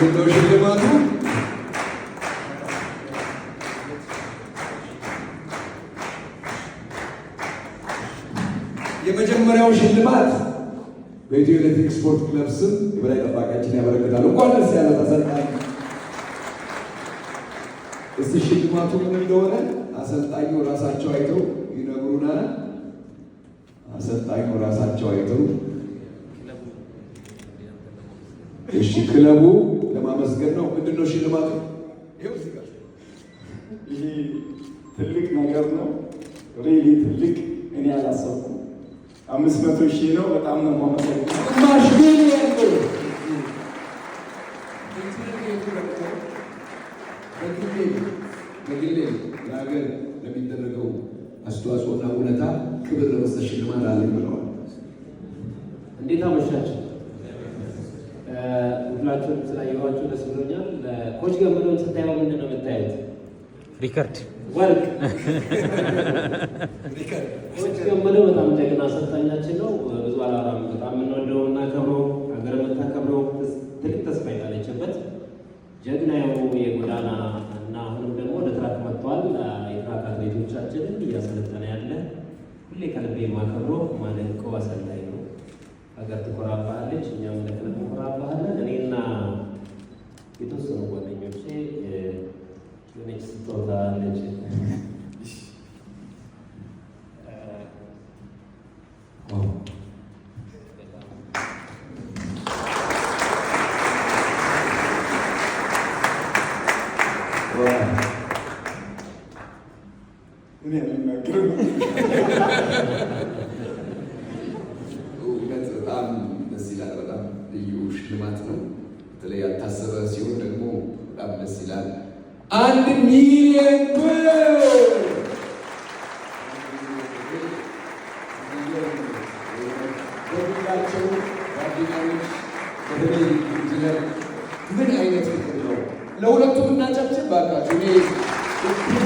ምንድነው ሽልማቱ? የመጀመሪያው ሽልማት በኢትዮ ኤሌክትሪክ ስፖርት ክለብ ስም የበላይ ጠባቂያችን ያበረክታሉ። እንኳን ደስ ያለው አሰልጣኝ። እስቲ ሽልማቱ ምን እንደሆነ አሰልጣኙ ራሳቸው አይተው ይነግሩናል። አሰልጣኙ ራሳቸው አይተው። እሺ፣ ክለቡ ለማመስገን ነው። ምንድን ነው ሽልማቱ? ይኸው እዚህ ጋር። ይሄ ትልቅ ነገር ነው። Really ትልቅ፣ እኔ አላሰብኩም። 500,000 ነው። በጣም ነው የማመሰግነው። ግማሽ ሚሊየን ብር። ኢንጂነር ጌቱ ደግሞ በግሌ ለሀገር ለሚደረገው አስተዋጽኦና ውለታ ክብር ለመስጠት ሽልማት አለኝ ብለዋል። እንዴት አመሻችሁ? ሁላችሁንም ስላየኋችሁ ደስ ብሎኛል። Coach ገመደውን ስታየው ምንድን ነው የምታዩት? ሪከርድ። ወርቅ። Coach ገመደው በጣም ጀግና አሰልጣኛችን ነው። ብዙ አላወራም። በጣም የምንወደው የምናከብረው፣ ሀገር የምታከብረው፣ ትልቅ ተስፋ የጣለችበት ጀግና የሆኑ የጎዳና እና አሁንም ደግሞ ወደ track መጥቷል። የ track አትሌቶቻችንን እያሰለጠነ ያለ፣ ሁሌ ከልቤ የማከብረው ማደንቀው አሰልጣኝ ነው። ሀገር ትኮራባሃለች፣ እኛም እንደ ክለብ እንኮራባሃለን። እኔና የተወሰኑ ጓደኞቼ የሆነች ስጦታ አለች። እኔ አልናገርም። እውነት በጣም ደስ ይላል። በጣም ልዩ ሽልማት ነው። በተለይ ያልታሰበ ሲሆን ደግሞ በጣም ደስ ይላል። 1 ሚሊዮን ብር። በሁላቸው ጓደኛዎች፣ በተለይ ኢንጂነር ምን አይነት ፍቅር ነው! ለሁለቱም እናጨብጭብ ባካችሁ። እኔ እኩል